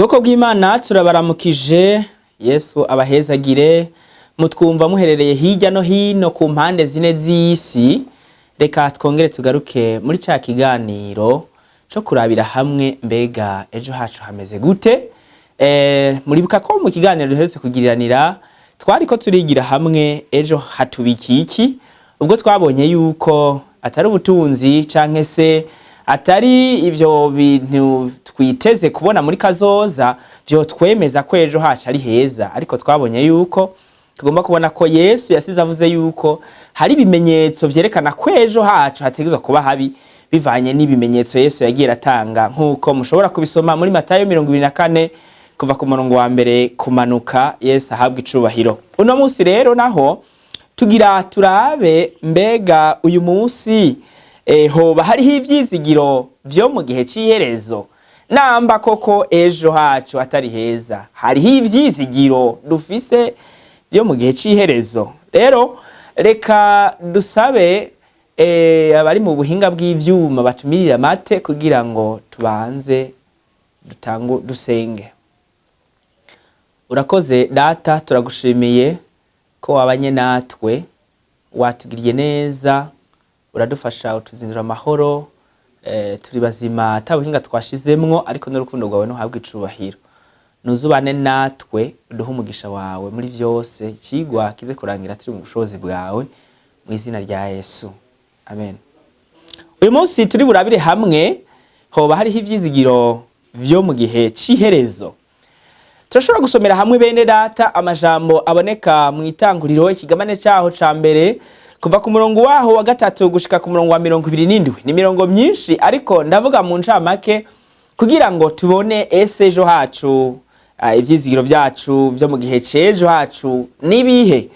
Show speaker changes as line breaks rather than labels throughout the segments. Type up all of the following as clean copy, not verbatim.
Bwoko bw'Imana, turabaramukije. Yesu abahezagire. Mutwumva muherereye hirya no hino ku mpande zine z'isi. Reka twongere tugaruke muri ca kiganiro co kurabira hamwe mbega ejo hacu hameze gute. Muribuka ko mu kiganiro duherutse kugiriranira twariko turigira hamwe ejo hatubikiye iki, ubwo twabonye yuko atari ubutunzi canke se atari ivyo bintu twiteze kubona muri kazoza vyotwemeza ko ejo hacu ari heza, ariko twabonye yuko tugomba kubona ko Yesu yasize avuze yuko hari ibimenyetso vyerekana ko ejo hacu hategerezwa kuba habi, bivanye n'ibimenyetso Yesu yagiye aratanga, nk'uko mushobora kubisoma muri Matayo 24 kuva ku murongo wa mbere kumanuka. Yesu ahabwa icubahiro. Uno munsi rero naho tugira turabe mbega uyu munsi hoba hariho ivyizigiro vyo mu gihe c'iherezo. Namba koko ejo hacu atari heza, hariho ivyizigiro dufise vyo mu gihe c'iherezo? Rero reka dusabe abari mu buhinga bw'ivyuma batumirire amate kugira ngo tubanze dutangu dusenge. Urakoze Data, turagushimiye ko wabanye natwe, watugiriye neza, uradufasha, utuzindura amahoro. Turi bazima ata buhinga twashizemwo, ariko n'urukundo rwawe ntuhabwe icubahiro. Nuzubane natwe, uduhe umugisha wawe muri vyose, icigwa kize kurangira turi mu bushobozi bwawe, mu izina rya Yesu, amen. Uyu munsi turi burabire hamwe hoba hariho ivyizigiro vyo mu gihe c'iherezo. Turashobora gusomera hamwe, bene Data, amajambo aboneka mu Itanguriro, ikigabane cyaho ca mbere, kuva ku murongo waho wa gatatu gushika ku murongo wa 27. Ni imirongo myinshi, ariko ndavuga mu ncamake kugira ngo tubone ese ejo hacu, ivyizigiro vyacu vyo mu gihe c'ejo hacu nibihe.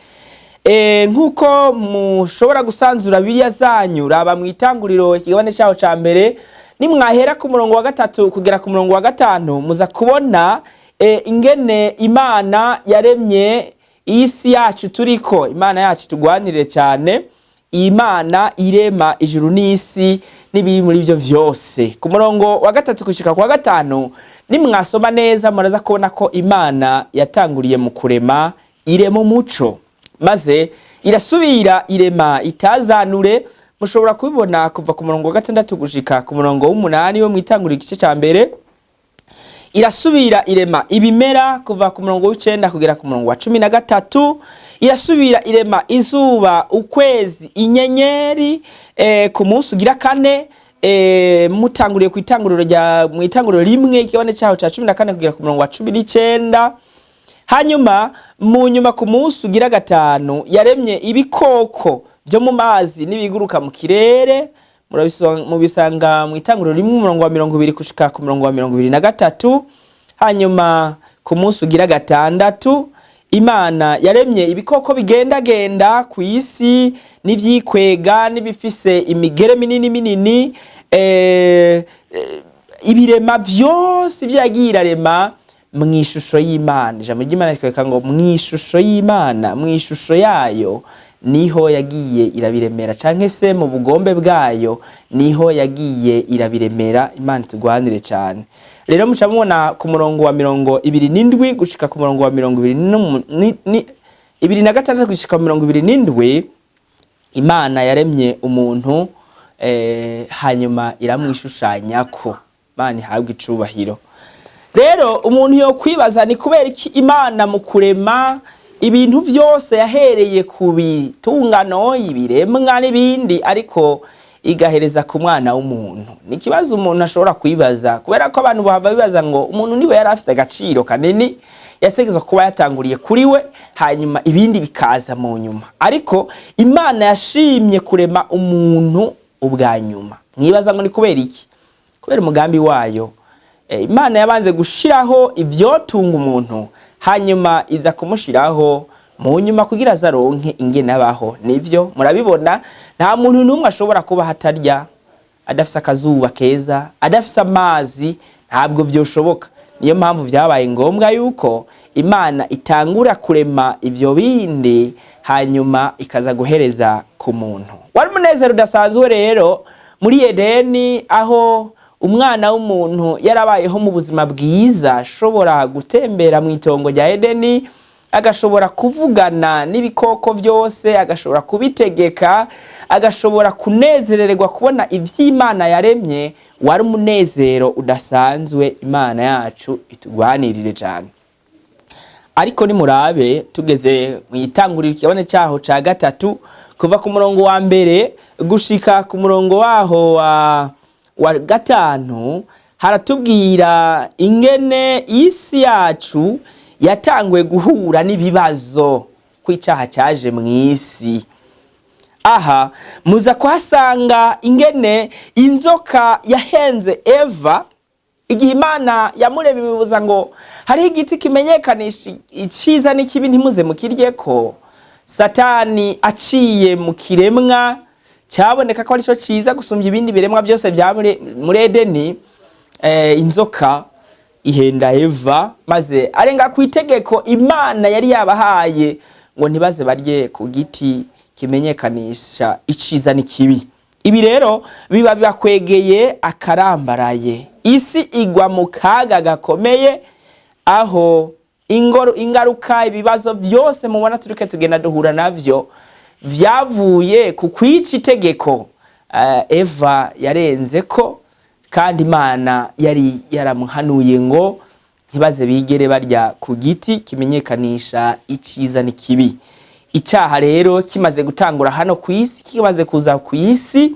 Nk'uko mushobora gusanzura Bibiliya zanyu, raba mu Itanguriro, ikigabane cyaho ca mbere. Nimwahera ku murongo wa gatatu kugera ku murongo wa gatanu, muza kubona ingene Imana yaremye isi yacu turiko. Imana yacu tugwanirire cyane, Imana irema ijuru n'isi n'ibiri muri byo vyose. Ku murongo wa gatatu gushika kwa gatanu, nimwasoma neza muraza kubona ko Imana yatanguriye mu kurema, irema umuco, maze irasubira irema itazanure. Mushobora kubibona kuva ku murongo wa gatandatu gushika ku murongo w'umunani wo mw'Itanguriro igice ca mbere. Irasubira irema ibimera kuva ku murongo w'icenda kugera ku murongo wa 13. Irasubira irema izuba, ukwezi, inyenyeri ku munsi ugira kane, mutanguriye ku itanguriro rya mu Itanguriro 1, ikigabane cyaho ca 14 kugera ku murongo wa 19. Hanyuma mu nyuma, ku munsi ugira gatanu, yaremye ibikoko byo mu mazi n'ibiguruka mu kirere. Mubisanga mu Itanguriro 1, umurongo wa 20 gushika ku murongo wa 23. Hanyuma ku munsi ugira gatandatu, Imana yaremye ibikoko bigendagenda ku isi n'ivyikwega n'ibifise imigere minini minini, ibirema vyose ivyo yagiye irarema mu ishusho y'Imana. Ijambo ry'Imana rikwereka ngo mu ishusho y'Imana, mu ishusho yayo niho yagiye irabiremera, canke se mu bugombe bwayo niho yagiye irabiremera. Imana itugwanire cyane. Rero muca mubona ku murongo wa 27 gushika ku murongo wa mirongo ibiri ibiri na gatandatu gushika ku 27, Imana yaremye umuntu, hanyuma iramwishushanyako. Imana ihabwa icubahiro. Rero umuntu yo kwibaza ni kubera iki Imana mu kurema ibintu vyose yahereye ku bitungano, ibiremwa n'ibindi, ariko igahereza ku mwana w'umuntu. Ni ikibazo umuntu ashobora kwibaza, kubera ko abantu bahava bibaza ngo umuntu niwe yari afise agaciro kanini, yategerezwa kuba yatanguriye kuri we, hanyuma ibindi bikaza mu nyuma. Ariko Imana yashimye kurema umuntu ubwa nyuma. Mwibaza ngo ni kubera iki? Kubera umugambi wayo. Imana yabanze gushiraho ivyotunga umuntu, hanyuma iza kumushiraho mu nyuma kugira azaronke ingene abaho. Nivyo murabibona, nta muntu n'umwe ashobora kuba hatarya, adafise akazuba keza, adafise amazi, ntabwo vyoshoboka. Niyo mpamvu vyabaye ngombwa yuko Imana itangura kurema ivyo bindi, hanyuma ikaza guhereza ku muntu. Wari umunezero udasanzwe rero muri Edeni, aho Umwana w'umuntu yarabayeho mu buzima bwiza, ashobora gutembera mu itongo rya Edeni, agashobora kuvugana n'ibikoko byose, agashobora kubitegeka, agashobora kunezerererwa kubona iby'Imana yaremye. Wari umunezero udasanzwe. Imana yacu itugwanirire cyane. Ariko nimurabe, tugeze mu itanguriro, ikigabane cyaho ca gatatu, kuva ku murongo wa mbere gushika ku murongo waho wa gatanu, haratubwira ingene isi yacu yatanguye guhura n'ibibazo ko icaha cyaje mu isi. Aha muza kuhasanga ingene inzoka yahenze Eva igihe Imana yamureba imibuza ngo hariho igiti kimenyekanisha icyiza n'ikibi, ntimuze mukirye. Ko Satani aciye mu kiremwa cyaboneka ko aricyo cyiza gusumbya ibindi biremwa byose bya muri Edeni, inzoka ihenda Eva, maze arenga ku itegeko Imana yari yabahaye ngo ntibaze barye ku giti kimenyekanisha iciza n'ikibi. Ibi rero biba bibakwegeye akarambaraye, isi igwa mu kaga gakomeye, aho ingaruka, ibibazo byose mubona turike tugenda duhura navyo vyavuye ku kwica itegeko Eva yarenze ko, kandi Imana yari yaramuhanuye ngo ntibaze bigere barya ku giti kimenyekanisha iciza n'ikibi. Icyaha rero kimaze gutangura hano ku isi, kimaze kuza ku isi,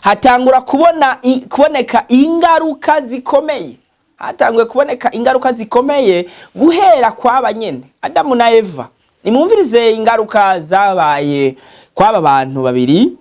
hatangura kuboneka ingaruka zikomeye. Hatanguye kuboneka ingaruka zikomeye guhera kwaba nyene Adamu na Eva. Nimwumvirize ingaruka zabaye kw'aba bantu babiri.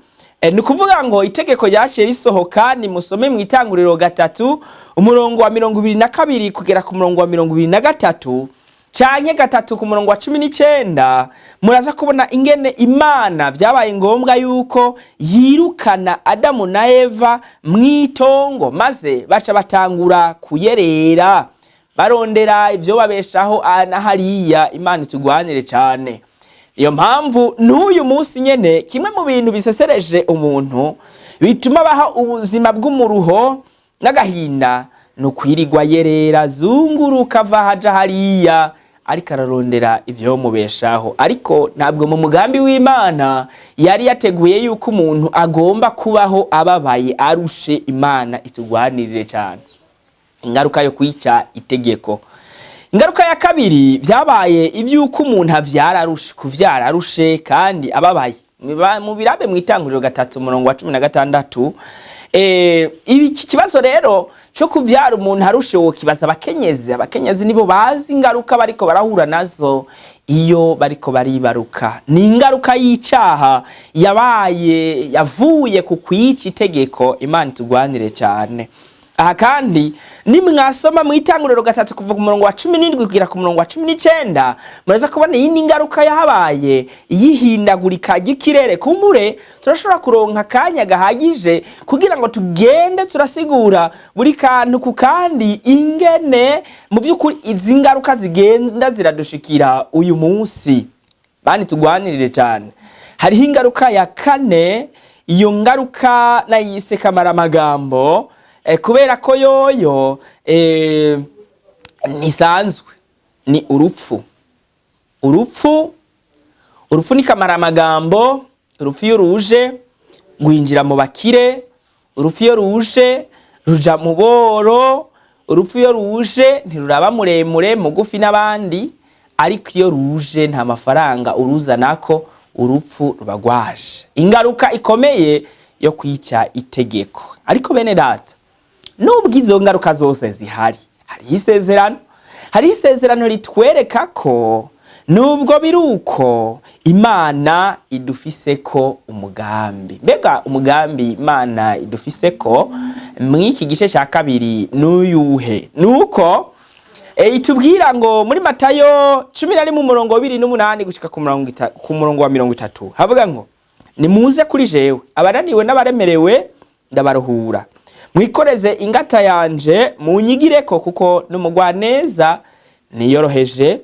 Ni ukuvuga ngo itegeko ryaciye risohoka. Nimusome mu Itanguriro 3, umurongo wa 22 kugera ku murongo wa 23, canke 3 ku murongo wa 19, muraza kubona ingene Imana vyabaye ngombwa yuko yirukana Adamu na Eva mw'itongo, maze baca batangura kuyerera barondera ivyo babeshaho na hariya. Imana itugwanire cane. Iyo mpamvu n'uyu munsi nyene, kimwe mu bintu bisesereje umuntu bituma abaho ubuzima bw'umuruho n'agahinda, ni ukwirirwa yerera, zunguruka, ava haja hariya, ariko ararondera ivyo mubeshaho. Ariko ntabwo mu mugambi w'Imana yari yateguye yuko umuntu agomba kubaho ababaye, arushe. Imana itugwanirire cyane. Ingaruka yo kwica itegeko. Ingaruka ya kabiri, vyabaye ivy'uko umuntu avyara arushe, kuvyara arushe kandi ababaye. Mu birabe mu Itanguriro 3, umurongo wa 16. Iki kibazo rero cyo kuvyara umuntu arushe wokibaza abakenyezi. Abakenyezi nibo bazi ingaruka bariko barahura nazo iyo bariko baribaruka. Ni ingaruka y'icaha yabaye, yavuye ku kwica itegeko. Imana itugwanire cyane. Aha kandi nimwasoma mu Itanguriro 3, kuva ku murongo wa 17 kugera ku murongo wa 19, muraza kubona iyindi ngaruka yahabaye y'ihindagurika ry'ikirere. Kumbure turashobora kuronka akanya gahagije kugira ngo tugende turasigura buri kantu ku kandi, ingene mu by'ukuri izi ngaruka zigenda ziradushikira uyu munsi. Bani tugwanirire cyane. Hariho ingaruka ya kane. Iyo ngaruka nayise kamaramagambo, kubera ko yoyo ntisanzwe. Ni urupfu. Urupfu, urupfu ni kamaramagambo. Urupfu iyo ruje rwinjira mu bakire, urupfu iyo ruje ruja mu boro, urupfu iyo ruje ntiruraba muremure, mugufi n'abandi. Ariko iyo ruje nta mafaranga uruzanako, urupfu ruba rwaje. Ingaruka ikomeye yo kwica itegeko. Ariko bene data, nubwo izo ngaruka zose zihari, hariho isezerano. Hariho isezerano ritwereka ko nubwo biri uko, Imana idufise ko umugambi. Mbega umugambi Imana idufise ko mw'iki gice cya kabiri n'uyuhe? Nuko itubwira ngo muri Matayo 11, umurongo wa 28 gushika ku murongo wa 30, havuga ngo: "Nimuze kuri jewe abananiwe n'abaremerewe, ndabaruhura. Mwikoreze ingata yanje, munyigireko, kuko n'umugwaneza niyoroheje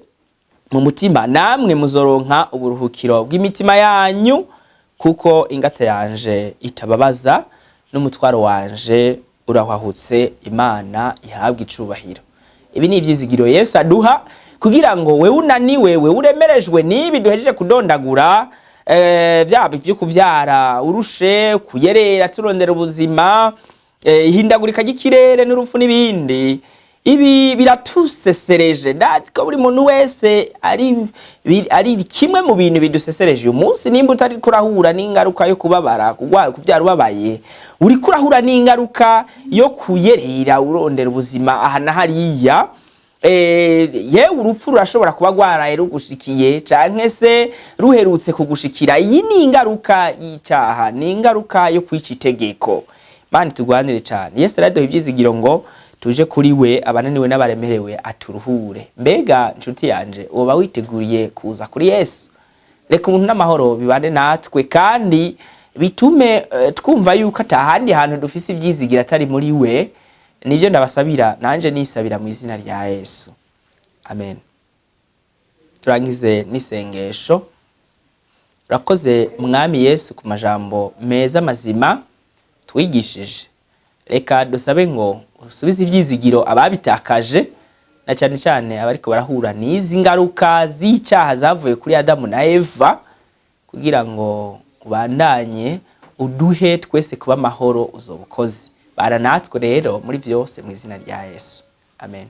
mu mutima, namwe muzoronka uburuhukiro bw'imitima yanyu, kuko ingata yanje itababaza n'umutwaro wanje Urahwahutse, Imana ihabwa icubahiro. Ibi ni ivyizigiro Yesu aduha kugira ngo wewe unaniwe, wewe uremerejwe n'ibi duhejeje kudondagura, vyaba ivyo kuvyara urushe, kuyerera turondera ubuzima, ihindagurika ry'ikirere n'urupfu n'ibindi. Ibi biratusesereje. Ndazi ko buri muntu wese ari kimwe mu bintu bidusesereje uyu munsi. Nimba utari kurahura n'ingaruka yo kubabara, kugwara, kuvyara ubabaye, uriko urahura n'ingaruka yo kuyerera urondera ubuzima aha na hariya. Yewe urupfu rurashobora kuba rwaraye rugushikiye canke se ruherutse kugushikira. Iyi ni ingaruka y'icyaha, ni ingaruka yo kwica itegeko. Mana tugwanire cane. Yesu araduha ivyizigiro ngo tuje kuri we, abananiwe n'abaremerewe, aturuhure. Mbega nshuti yanje, woba witeguriye kuza kuri Yesu? Reka ubuntu n'amahoro bibane natwe kandi bitume twumva yuko atahandi hantu dufise ivyizigiro atari muri we. Nivyo ndabasabira, nanje nisabira mu izina rya Yesu, amen. Turangize n'isengesho. Urakoze Mwami Yesu ku majambo meza mazima twigishije. Reka dusabe ngo usubize ivyizigiro ababitakaje, na cyane cyane abariko barahura n'izi ngaruka z'icyaha zavuye kuri Adamu na Eva, kugira ngo ubandanye uduhe twese kuba amahoro. Uzoba ukoze. Bara natwe rero muri vyose mu izina rya Yesu, amen.